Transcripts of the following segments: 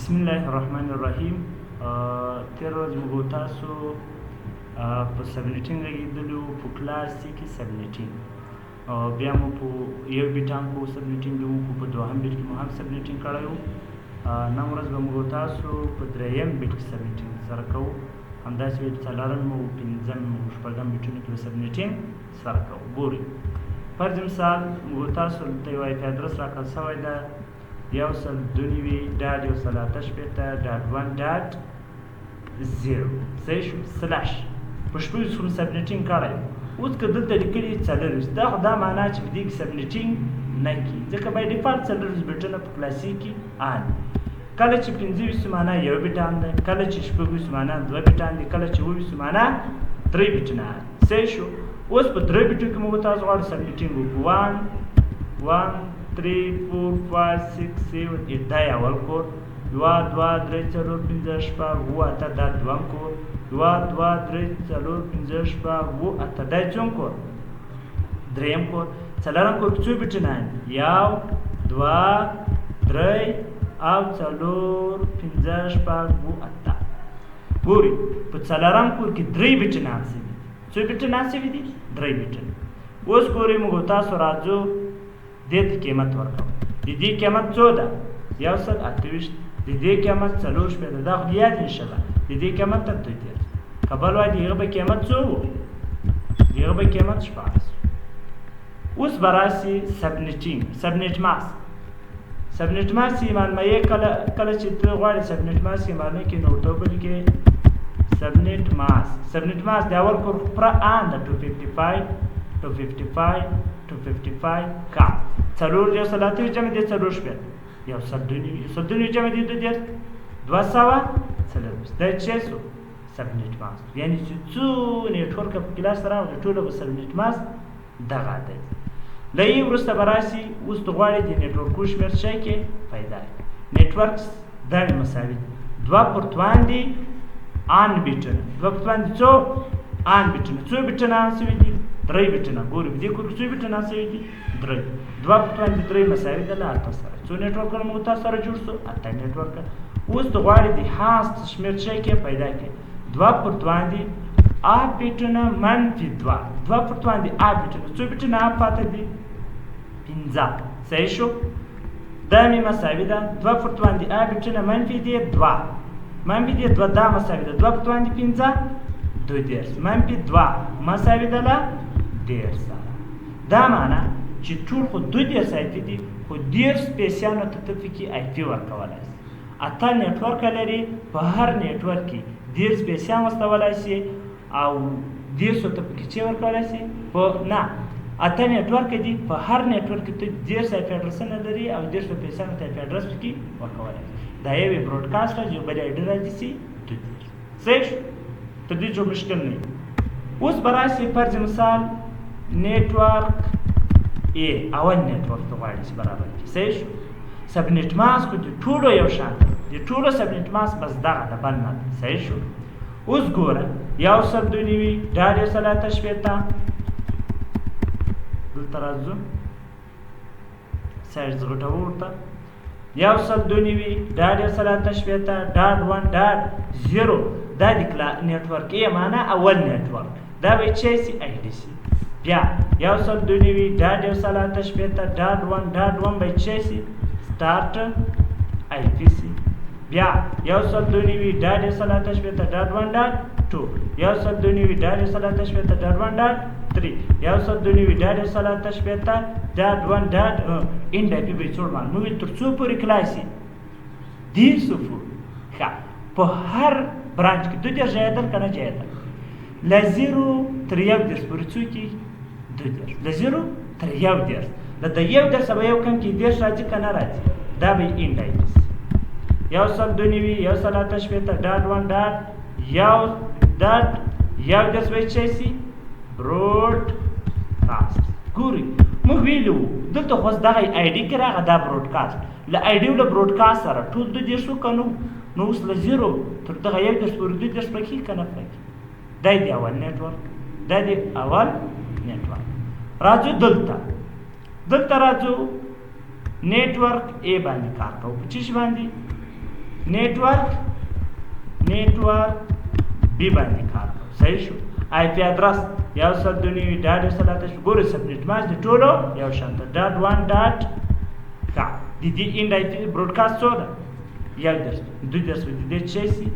بسم الله الرحمن الرحیم. تېره ورځ موږ تاسو په subnetting غږېدلو، په class C کې subnetting، او بیا مو په یو bit هم کو subnetting وکړو، په دوهم bit کې مو هم subnetting کړی وو. نن ورځ به موږ تاسو په درېیم bit کې subnetting سره کوو. همداسې به څلورم او پنځم او شپږم bit ونو کې به subnetting سره کوو. ګورئ، فرض مثال موږ تاسو ته یو IP address راکړل شوی ده، 192.168.1.0، صحیح شو؟ slash په 26 کوم subnetting کړی. اوس که دلته لیکلي 24، دا خو دا معنا چې په دې کې subnetting نه کېږي، ځکه by default 24 bit ونه په class C کې on. کله چې 25 معنا یو bit on دی، کله چې 26 معنا دوه bit on دي، کله چې 27 معنا درې bit ونه on. صحیح شو؟ اوس په درې bit و کې موږ تاسو غواړو subnetting وکړو. 1 1 3 4 5 6 7 8، دا اول کور. یوه، دوه، درې، څلور، پنځه، شپږ، اووه، اته، دا دوهم کور. یوه، دوه، درې، څلور، پنځه، شپږ، اووه، اته، دا څوم کور؟ دریم کور. څلورم کور کې څو bit ونه؟ یو، دوه، درې او څلور، پنځه، شپږ، اووه، اته. ګوري، په څلورم کور کې درې bit ونه on سوي دي. څو bit ونه on سوي دي؟ درې bit ونه. اوس ګوري، موږ تاسو راځو دې ته قیمت ورکوو. د دې قیمت څو ده؟ 128. د دې قیمت 64، دا خو یاد نشله. د دې قیمت ته 32. که بل وای، د هغه به قیمت څو و؟ د هغه به قیمت 16. اوس به راسي subnetting، subnet mask. Subnet mask یې معلوموي. کله کله چې ته غواړې subnet mask یې معلوم کړې، نو ورته ولیکې subnet mask. Subnet mask د اول کور پوره on ده، 255 255 255. کا څلور 128 جمع دی 64، 192، 192 جمع دی 32، 224. دا چې سو subnet mask، یعنی چې څو network په کلاس راغلی، ټول به subnet mask دغه دی. له یې وروسته به راسي. اوس ته غواړې د network و شمېر څه کې پیدا کړي. Networks دا مساوي دوه پر توان دي on bit ونه. دوه پر توان دي څو on bit ونه؟ څو bit ونه on سوي دي؟ درې bit ونه. ګوري، په دې کور کې څو bit ونه on سوي دي؟ درې. دوه پر توان دي درې مساوي ده له اته سره. څو network ونه موږ تاسو سره جوړ سو؟ اته network. اوس ته غواړې د host شمېر څه کې پیدا کړي. دوه پر توان دي off bit ونه منفي دوه. دوه پر توان دي off bit ونه. څو bit ونه off پاته دي؟ پنځه. صحیح شو؟ دا مې مساوي ده دوه پر توان دي off bit ونه منفي دي دوه، منفي دي دوه. دا مساوي ده دوه پر توان دي پنځه، 32، منفي دوه مساوي ده له 30 سره. دا معنا چې ټول خو 32 IP دي، خو 30 PC یانو ته ته پکې IP ورکولای سي. اته network لري، په هر network کې 30 PC یان واستولای سي او 30 ته پکې چې ورکولای سي. په نه، اته network دي، په هر network کې ته 30 IP address ونه لري او 30 PC یانو ته IP address پکې ورکولای سي. دا یو broadcast راځي، یو بل ID راځي سي 32. صحیح شو؟ ته دې جو مشکل نه. اوس به راسي، فرض مثال network A، اول network ته غواړي چې برابر کړي. صحیح شو؟ Subnet mask خو د ټولو یو شان دی. د ټولو subnet mask بس دغه ده، بل نه ده. صحیح شو؟ اوس ګوره، 192.168، دلته راځو، size غټوو ورته، 192.168.1.0. دا د network A، معنا اول network. دا به چې سي ID سي. بیا 192.168.1.1 به چې سي start IP سي. بیا 192.168.1.2، 192.168.1.3، 192.168.1 dot end IP به څوړ معلوموي تر څو پورې class C 30 پورې. ښه، په هر branch کې 32 ځایدل که نه ځایدل؟ له 0 تر 31 پورې څو کېږي؟ 32. له 0 تر 31، له د 31 به یو کم کې 30 راځي که نه راځي؟ دا به end IP سي. 192، 168.1 .1.31 به چې سي broadcast. ګوري، موږ ویلي وو دلته خو دغه ID کې راغه دا broadcast. له ID له broadcast سره ټول 32 که نو؟ نو اوس له 0 تر دغه 31 پورې 32 پکې که نه پکې؟ دا دی اول network، دا دی اول network. راځو دلته، دلته راځو، network A باندې کار کوو. په څه شي باندې؟ network network B باندې کار کوو. صحیح شو. IP address 192.168، ګورئ subnet mask د ټولو یو شان ده، dot one dot کا. د دې end IP broadcast څو ده؟ 31، 32 به د دې څه سي؟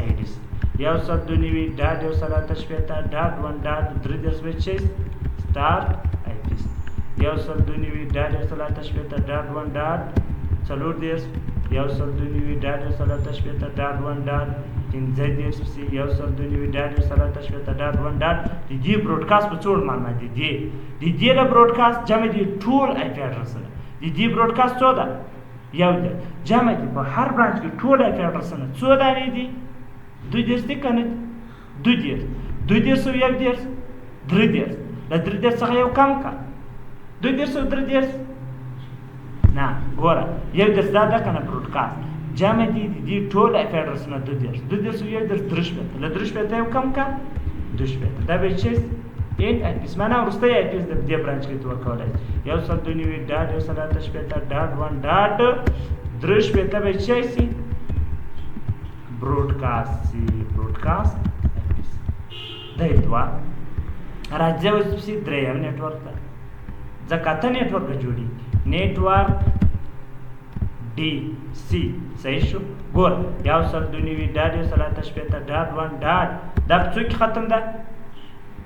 ID سي. 192.168.1.33 به څه سي؟ start IP سي. 192.168.1.34، 192.168.1.35 سي، 192.168.1 dot. د دې broadcast په څو معلومات دي؟ د دې له broadcast جمع دي ټول IP ادرسونه. د دې broadcast څو ده؟ یو ده. جمع دي په هر branch کې ټول IP ادرسونه څو دانې دي؟ 32 دي که نه؟ 32، 32 او 31 33. له 33 څخه یو کم که، 32 او 33 نه، ګوره 31 دا ده که نه broadcast. جمع دي د دې ټول IP ادرسونه 32، 32 او 31 63، له 63 یو کم که 62. دا به چې end IP، معنا وروستی IP د دې branch کې ته ورکولی. 192.168.1.63 به چې سي؟ broadcast سي، broadcast IP سي. دی دوه راځي. اوس پسې درېیم network ته، ځکه اته network جوړېږي. network D C. صحیح شو. ګور 192.168.1 dot، دا په څو کې ختم ده؟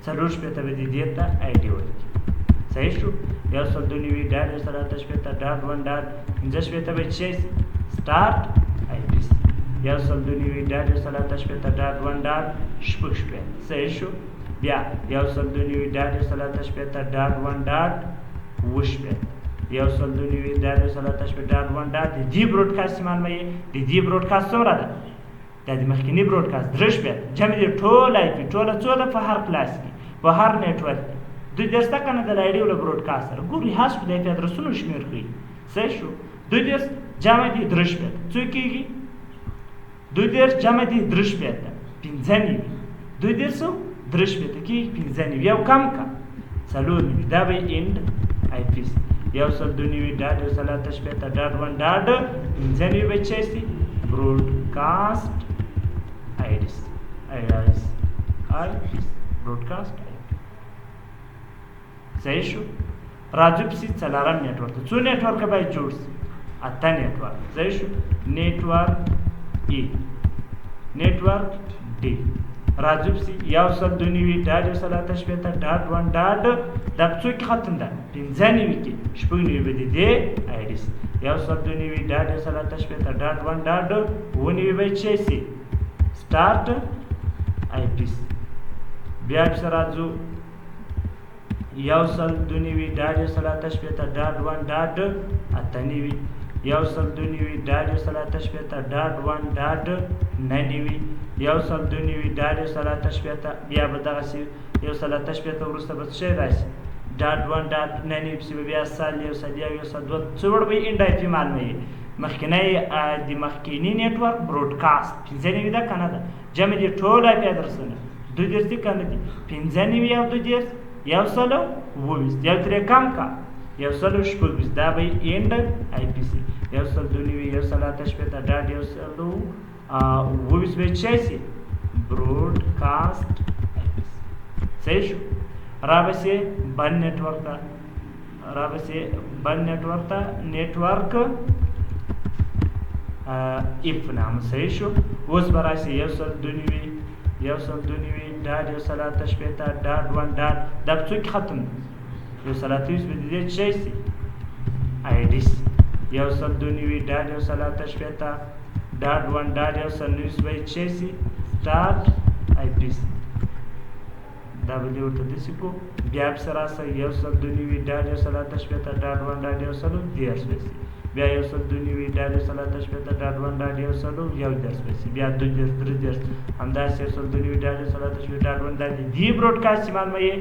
64 به دې دې ته ID ورکړي. صحیح شو. 192.168.1.65 به چې start IP سي. 192.168.1.66. صحیح شو. بیا 192.168.1.67، 192.168.1 dot. د دې broadcast معلوموي. د دې broadcast څومره ده؟ دا د مخکیني broadcast 63، جمع دي ټول IP ټوله څو ده په هر کلاس کې، په هر network کې؟ 32 ده که نه؟ د ID له broadcast سره ګوري هر د IP ادرسونو شمېر ښيي. صحیح شو. 32 جمع دي 63 څو کېږي؟ 32 جمع دي 63 95. 32 او 63 کېږي 95، یو کم که 94. دا به end IP سي. 192.168.1.95 به چې سي؟ broadcast ID سي، IP broadcast IP. صحیح شو. راځو پسې څلورم network ته. څو network باید جوړ سي؟ اته network. صحیح شو. network E، network D. راځو پسې 192.168.1 dot، دا په څو کې ختم ده؟ 95 کې، 96 به د دې ID سي. 192.168.1.99 به چې سي؟ start IP سي. بیا پسې راځو 192.168.1.98، 192.168.1.99، 192.168. بیا به دغسې 168 وروسته به څه شی راشي؟ dot one dot 99 پسې به بیا 100، 101، 102، څوړ به end IP معلوموي. مخکینی د مخکیني network broadcast 95 ده که نه ده؟ جمع دي ټول IP ادرسونه 32 دي که نه دي؟ 95 او 32 127، یو ترې کم که 126. دا به end IP سي. 192.168.127 به چې سي؟ broadcast IP سي. صحیح شو. را به بل network ته، را به بل network ته، network F نامه. صحیح شو. اوس به راشي 192.168.1 dot، دا په څو کې ختم دی؟ 128 به د دې څه سي؟ ID سي. 192.168.1.190 به څه سي؟ start IP سي. دا به دې ورته داسې کو. بیا پسې راسه 192.168.1.130 به سي. بیا 192.168.1.131 به سي. بیا 32، 33، همداسې 192.168.1. دا د دې broadcast چې معلوموي،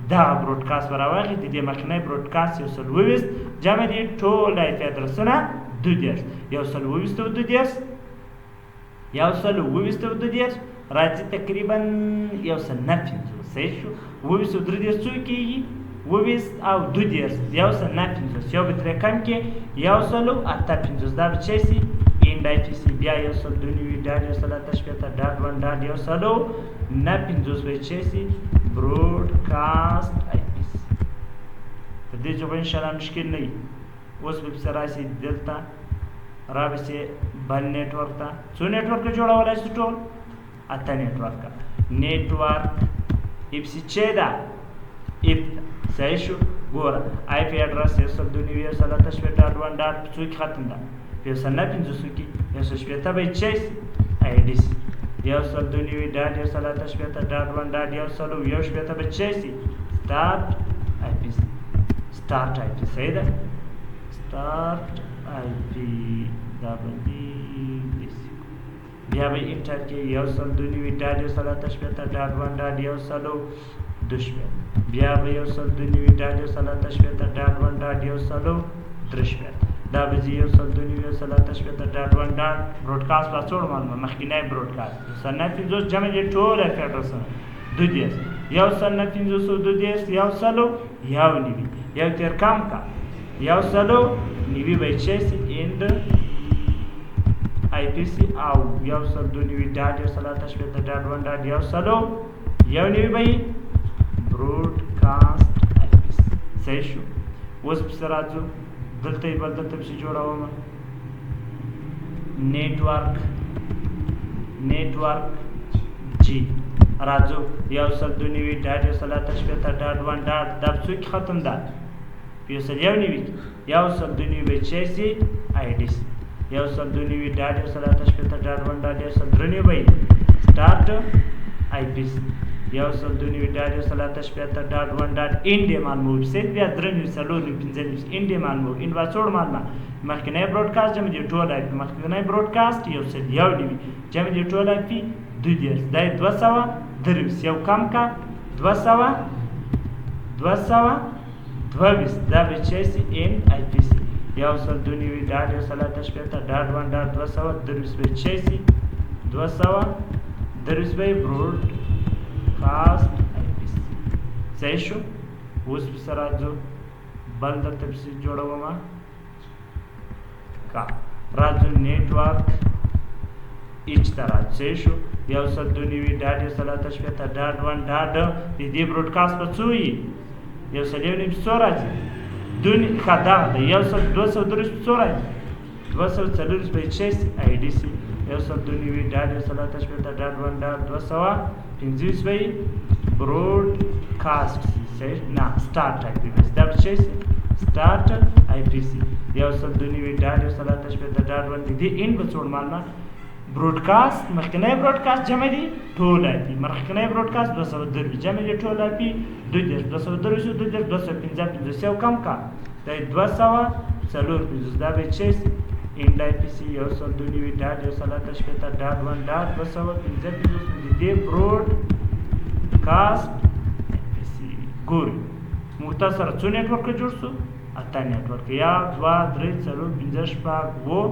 دا broadcast به راواخلي. د دې مخکنی broadcast 127، جمع دي ټول IP ادرسونه 32، 127 او 32، 127 او 32 راځي تقریبا 159. صحیح شو. 27 او 33 څو کېږي؟ 27 او 32 159، یو به ترې کم کې 158. دا به څه سي؟ end آی پي سي، بیا 192.168.1.159 به چې سي broadcast آی پي سي. په دې ژبه انشاءالله مشکل نه وي. اوس به پسې راشي دلته را به سي بل network ته. څو network جوړولی شو؟ ټول اته network. network اف سي چې ده اف ده، صحیح شو. ګوره آی پي اډرس 192.168.1 dot څو کې ختم ده؟ په 159 کې 160 به یې چې سي آی ډي سي. 192.168.1.161 به چې سي start آی پي سي، start آی پي، صحیح ده. start آی پي دا به دي. بیا به enter کې 192.168.1.162، بیا به 192.168.1.163، دا به ځي 192.168.1 dot broadcast به څوړ معلومه مخکینی broadcast 159 جمع دي ټول آی پي اډرسونه 32 159 32 191، یو تیر کم کا 190 به چې سي end آی پي سي، او 192.168.1.191 به broadcast آی پي سي. صحیح شو. اوس پسې راځو دلته یې بل دلته پسې جوړوم network network جی. راځو 192.168.1 dot دا په څو کې ختم ده؟ په 191 کې. 192 به چې سي آی ډي سي. 192.168.1.193 به start آی پي سي. 192.168.1 dot end یې معلومو سید، بیا 93 4 5 end یې معلومو. end به څوړ معلومه؟ مخکنی broadcast جمع دي ټول آی پي. مخکنی broadcast 191 جمع دي ټول آی پي 32، دا یې 223، یو کم کا 200 222، دا به چې سي end آی پي سي. 192.168.1.223 به چې سي 223 به broadcast آی پي سي. صحیح شو. اوس پسې راځو بل درته پسې جوړوم کا. راځو network H ته راځو. صحیح شو. 192.168.1 dot د دې broadcast په څو وي؟ 191 څو راځي؟ دون ښه دغه دی 10223 په څو راځي؟ 224 به چې سي آی ډي سي. 192.168.1.225 به broadcast سي. صحیح نه، start آی پي بس. دا به چې سي start آی پي سي. 192.168.1 د دې end به څوړ معلومه؟ broadcast مخکنی broadcast جمع دي ټول آی پي. مخکنی broadcast 223 جمع دي ټول آی پي 32 223 32 255، یو کم کا دا 254، دا به چې سي end آی پي سي. 192.168.1.255 د دې broadcast آی پي سي. ګوري موږ تاسو سره څو network جوړ سو؟ اته network. یا دوه درې څلور پنځه شپږ اووه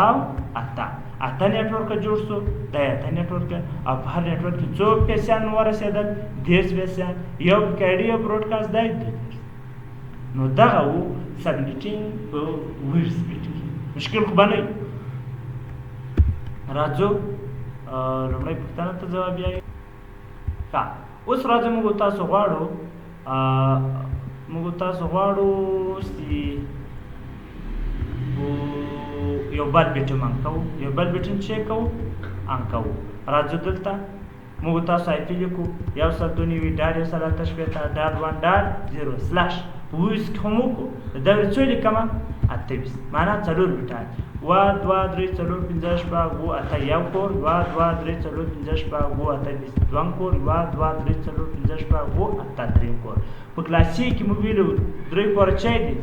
او اته، اته network جوړ سو. دا اته network او په هر network کې څو پیسان ورسېدل؟ 30 پیسان. یو کاډي یو broadcast دی. نو دغه وو subnetting په 22 bit کې. مشکل خو به نه وي. راځو لومړۍ پوښتنه ته ځواب یایو. ښه، اوس راځو موږ تاسو غواړو چې یو بل bit هم کوو، یو بل bit چې کوو ان کوو. راځو دلته موږ تاسو آی پي لیکو 192.168.1.0 slash ویس کې خو مو کو دا څو لیکم؟ 28، معنا څلور بیټان. و دوه درې څلور پنځه شپږ اووه اته، یو کور. دوه دوه درې څلور پنځه شپږ اووه اته، دویم کور. دوه دوه درې څلور پنځه شپږ اووه اته، دریم کور. په class C کې مو ویلو درې کور چای دي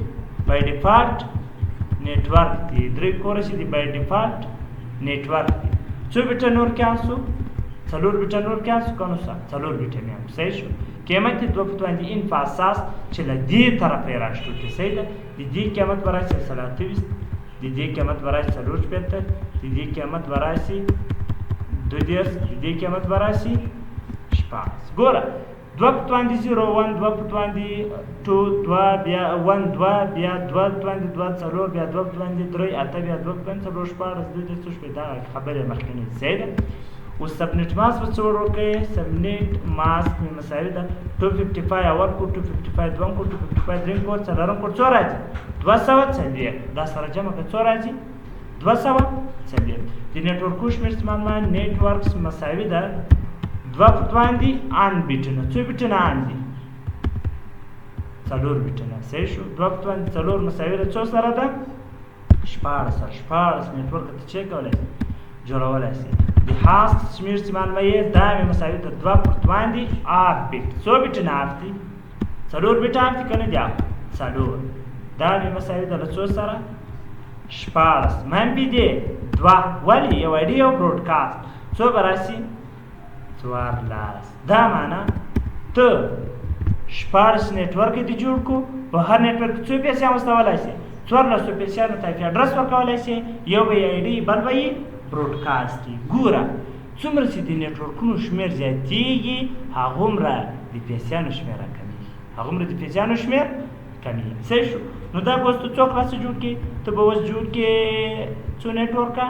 by default network دي. درې کور چې دي by default network دي. څو بیټه نور کې آسو؟ څلور بیټه نور کې آسو کنو سا څلور بیټه مې صحیح شو. قیمت یې دوه پتوان دي ان په اساس چې له دې طرفه یې راشتو کې صحیح ده. د دې قیمت به راشي 128، د دې قیمت به راشي 64، د دې قیمت به راشي 32، د دې قیمت به راشي 16. ګوره دوه په توان دي 0 1، دوه په توان دي 2 2، بیا 1 2، بیا دوه په توان دي 2 4، بیا دوه په توان دي 3 8، بیا دوه په توان 4 16، دوه دېرش څو شپېته. دغه خبرې مخکینۍ صحیح ده. اوس subnet mask به څه ورکوي؟ subnet mask مې مساوي ده 255 اول کوډ، 255 دویم کوډ، 255 دریم کوډ، څلورم کوډ، څو راځي؟ 240. دا سره جمع کړه، څو راځي؟ 240. د network شمېر چې معلومه، networks مساوي ده دوه په توان دي n بیټونه. څو بیټونه n دي؟ څلور بیټونه. صحیح شو. دوه په توان څلور مساوي ده څو سره ده؟ 16 سره. 16 network ته چې کولی شي جوړولی شي. د host شمېر چې معلومه یې، دا مې مساوي ده دوه په توان دي off bit. څو بیټونه off دي؟ څلور بیټه off دي که نه دي off؟ څلور. دا مې مساوي ده له څو سره؟ 16 منفي دی دوه. ولې؟ یو ID یو broadcast. څو به راشي؟ 14. دا معنا ته 16 network دې جوړ کو، په هر network څو پیسې واستولای شي؟ 14 پیسې ته IP address ورکولای شي، یو به ID بل به broadcast. ګوره څومره چې د network ونو شمېر زیاتېږي، هغومره د پیسانو شمېر راکمېږي، هغومره د پیسانو شمېر کمېږي. صحیح شو. نو دا به اوس ته څو خلاصه جوړ کړې؟ ته به اوس جوړ کړې څو network ه؟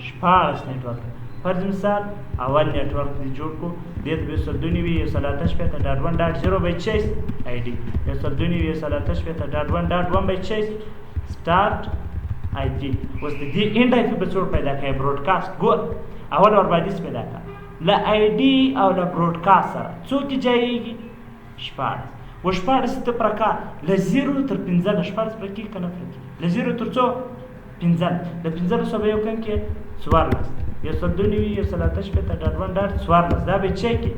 16 network ه. فرض مثال اول network دې جوړ کو، دې ته به 192 168.1.0 به چې ID، 192 168.1.1 به چې start IP. اوس د دې end IP به څوک پیدا کوي؟ broadcast. ګور اول ور باندې څه پیدا کړه له ID او له broadcast سره څوک جایږي؟ 16. و 16 ته پرکا له 0 تر 15، 16 پرکې که نه پرکې؟ له 0 تر څو؟ 15. له 15 به یو کم کې 14، 192 168.1.14 دا به چې کې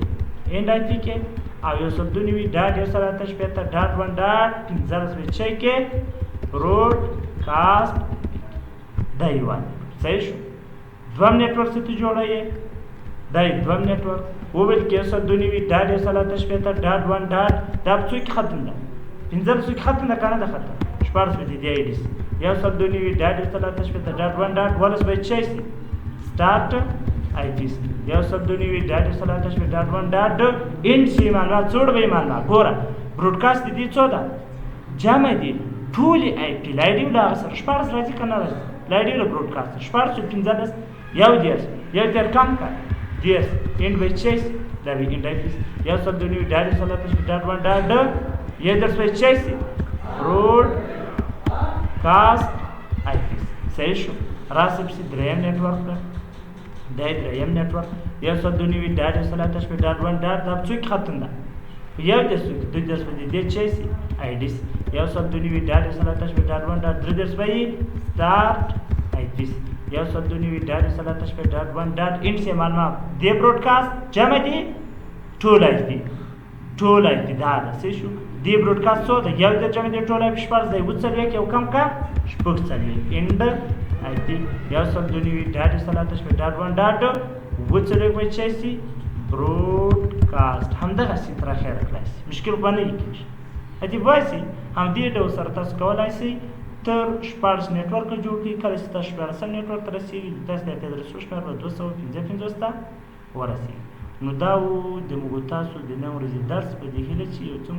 end IP کې، او 192 .168.1.15 به چې کې broadcast. دا یو صحیح شو. دویم network څه ته جوړوي؟ دا دویم network وویل کې 192 .168.1 dot دا په څو کې ختم ده؟ 15 کې ختم ده که نه ده ختم؟ 16 به دې ID سي. 192 .168.1 .11 به چې سي start IP سي. 192 .168.1 dot end سي معلومات څوړ به معلومات. ګوره broadcast دې څو ده؟ جمع دي ټولې IP له ID له هغه سره 16 راځي که نه راځي؟ له ID له broadcast 16 15 31، یو تر کم کړه 30، end به چې سي دا به end IP سي. 192 .168.1 dot 31 به چې سي broadcast IP سي. صحیح شو. راسه پسې درېیم network ده، دا درېیم network 192 .168.1 dot دا په څو کې ختم ده؟ په 31 کې. 32 به دې چې سي ID سي. 192 .168.1 dot 33 به یې start IP سي. 192 .168.1 dot end سي معلومات دې broadcast جمع دي ټول IP، ټول IP دا ده. صحیح شو. دې broadcast څو ده؟ یو د جمع دې ټول IP 16 دی، 47 یو کم کا 46 end IP 192 .168.1 dot 47 به چې سي broadcast. همدغسې تر اخره کړای سي، مشکل خو به نه کېږي. ادي وایسي همدې ډول سره تاسو کولای سئ تر 16 network جوړ کړئ. کله چې تاسو 16 network ته رسېږي، تاسو د IP address شمېر به 255 ته ورسېږي. نو دا و د موږ تاسو د نن ورځې درس، په دې هیله چې یو څه